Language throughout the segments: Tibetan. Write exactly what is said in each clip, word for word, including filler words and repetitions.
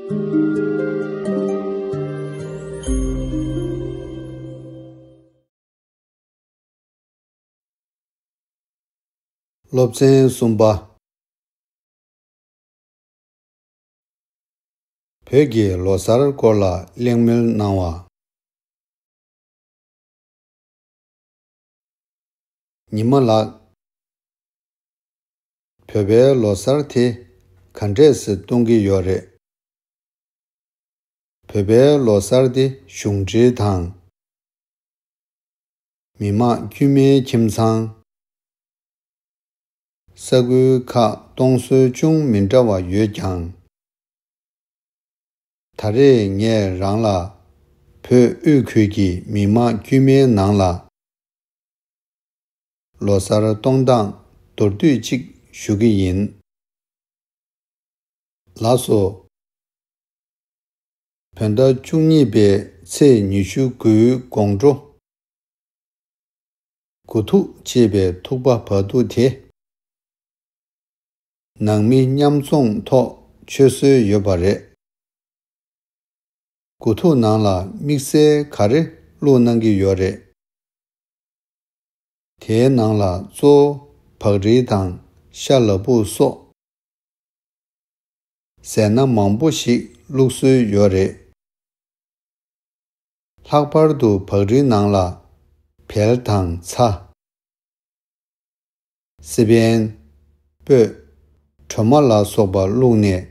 སློབ་ཚན་གསུམ་པ། བོད་ཀྱི་ལོ་གསར་སྐོར་ལ་གླེང་མོལ་གནང་བ། ཉི་མ་ལགས། བོད་པའི་ལོ་གསར་དེ་ག་འདྲས་སེ་གཏོང་གི་ཡོད་རེད། བོད་པའི་ལོ་གསར་དེ་གཞུང་འབྲེལ་དང་། མི་དམངས་དཀྱུས་མའི་ཁྱིམ་ཚང་། ས་ཁུལ་ཁག་གཏོང་སྲོལ་ཅུང་མི་འདྲ་བ་ཡོད་ཀྱང་། ད་རེས་ངས་རང་ལ་བོད་དབུས་ཁུལ་གྱི་མི་དམངས་དཀྱུས་མའི་ནང་ལ་ལོ་གསར་གཏོང་སྟངས་མདོར་བསྡུས་ཅིག་ཞུ་གི་ཡིན། ལགས་སོ། བོད་ཟླ་བཅུ་གཉིས་པའི་ཚེས་ཉི་ཤུ་དགུའི་དགོང་དྲོ། དགུ་ཐུག་ཅེས་པའི་ཐུག་པ་བར་དུ་དེ། ནང་མི་མཉམ་འཛོམས་ཐོག་མཆོད་སྲོལ་ཡོད་པ་རེད། དགུ་ཐུག་ནང་ལ་དམིགས་བསལ་ག་རེ་བླུགས་གནང་གི་ཡོད་རེད། དེའི་ནང་ལ་གཙོ་བོ་བག་རིལ་དང་ཤ་ལ་ཕུག་སོགས། ཟས་སྣ་མང་པོ་ཞིག་བླུགས་སྲོལ་ཡོད་རེད། ལྷག་པར་དུ་བག་རིལ་ནང་ལ་བལ་དང་ཚྭ། སི་པན། སྤོས། གྲོ་མ་ལ་སོགས་པ་བླུགས་ནས།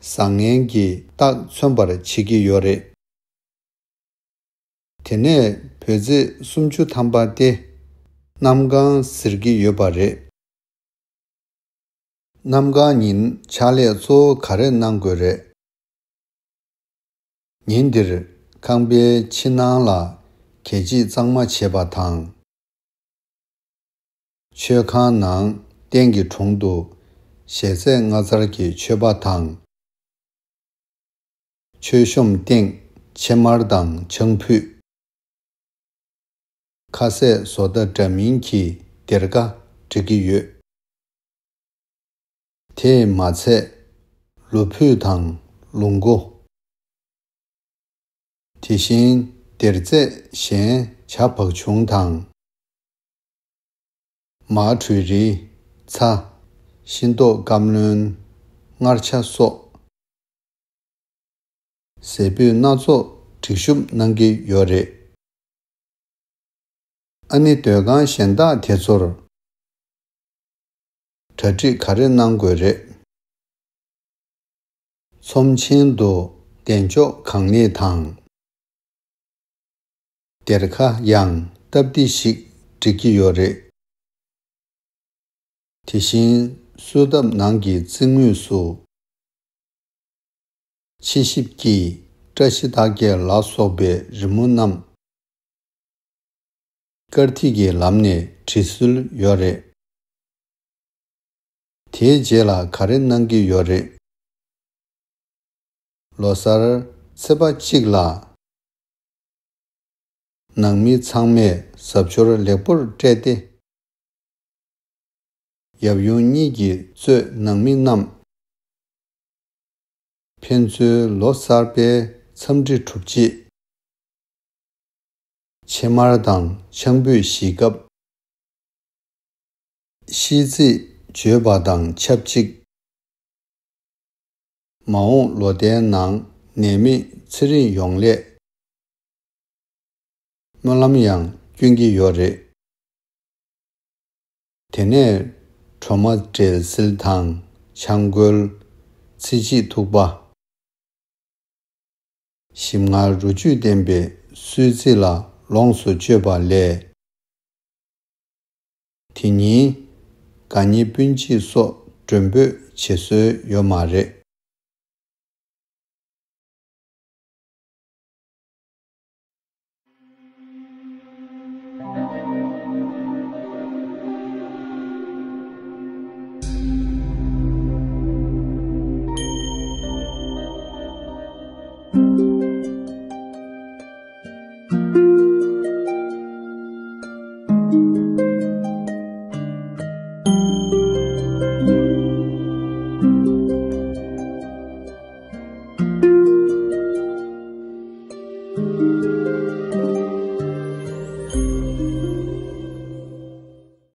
བཟང་ངན་གྱི་རྟགས་མཚོན་པར་བྱེད་ཀྱི་ཡོད་རེད། དེ་ནས་བོད་ཚེས་སུམ་ཅུ་ཐམ་པ་སྟེ་གནམ་གང་ཟེར་གྱི་ཡོད་པ་རེད། གནམ་གང་ཉིན་ཕྱག་ལས་གཙོ་བོ་ག་རེ་གནང་དགོས་རེད། ཉིན་འདིར་ཁང་པའི་ཕྱི་ནང་ལ་གད་ཕྱིས་གཙང་མ་བྱེད་པ་དང་། མཆོད་ཁང་ནང་སྟེང་གི་དྲུང་དུ་ཞལ་ཟས་ངོ་མཚར་གྱི་མཆོད་པ་དང་། མཆོད་གཤོམ་སྟེང་ཕྱེ་མར་དང་ཆང་ཕུད། ཁ་ཟས་བཟོ་ལྟ་འདྲ་མིན་གྱི་སྡེར་ཁ་སྒྲིག་གི་ཡོད། དེས་མ་ཚད། ལོ་ཕུད་དང་ལུག་མགོ། དེ་བཞིན་སྡེར་རྫས་གཞན་བྱ་བག་ཆུང་དང་། མར་བྲོས་རིལ། ཚྭ། ཤིང་ཏོག་སྐམ་རློན། མངར་ཆ་སོགས། ཟས་ཕུད་སྣ་ཚོགས་སྒྲིག་ཞུབ་གནང་གི་ཡོད་རེད། ཨ་ནི་སྡོད་ཁང་གཞན་དག་དེ་ཚོར་གྲ་སྒྲིག་ག་རེ་གནང་དགོས་རེད། ཚོམས་ཆེན་དུ་གདན་ལྕོག་གང་ལེགས་དང་། སྡེར་ཁ་ཡང་སྟབས་བདེ་ཞིག་སྒྲིག་གི་ཡོད་རེད། དེ་བཞིན་གསོལ་ཐབ་ནང་གི་རྩིག་ངོས་སུ། ཕྱི་ཞིབ་ཀྱིས་བཀྲ་ཤིས་རྟགས་བརྒྱད་ལ་སོགས་པའི་རི་མོ་བསྣམས། དཀར་ཐིག་གི་ལམ་ནས་བྲིས་སྲོལ་ཡོད་རེད། དེའི་རྗེས་ལ་ག་རེ་གནང་གི་ཡོད་རེད། ལོ་གསར་ཚེས་པ་གཅིག་ལ། ནང་མི་ཚང་མས་གཟབ་མཆོར་ལེགས་པོར་སྤྲས་ཏེ། ཡབ་ཡུམ་གཉིས་ཀྱིས་གཙོས་ནང་མི་རྣམས། ཕན་ཚུན་ལོ་གསར་པའི་འཚམས་འདྲི་གྲུབ་རྗེས། ཕྱེ་མར་དང་ཆང་ཕུད་བཞེས་སྐབས། ཤིས་ཚིག་བརྗོད་པ་དང་ཆབས་ཅིག། མ་འོངས་ལོ་ཟླའི་ནང་ནད་མེད་ཚེ་རིང་ཡོང་སླད། སྨོན་ལམ་ཡང་སྐྱོན་གྱི་ཡོད་རེད། དེ་ནས་གྲོ་མ་འབྲས་སིལ་དང་ཆང་བསྐོལ། ཚེ་གཅིག་ཐུག་པ། ཞིམ་མངར་རོ་བཅུད་ལྡན་པའི་གསོལ་ཚིགས་ལ་ལོངས་སུ་སྤྱོད་པ་ལས། དེ་ཉིན་དགའ་ཉེ་སྤུན་མཆེད་སོགས་མགྲོན་འབོད་བྱེད་སྲོལ་ཡོད་མ་རེད།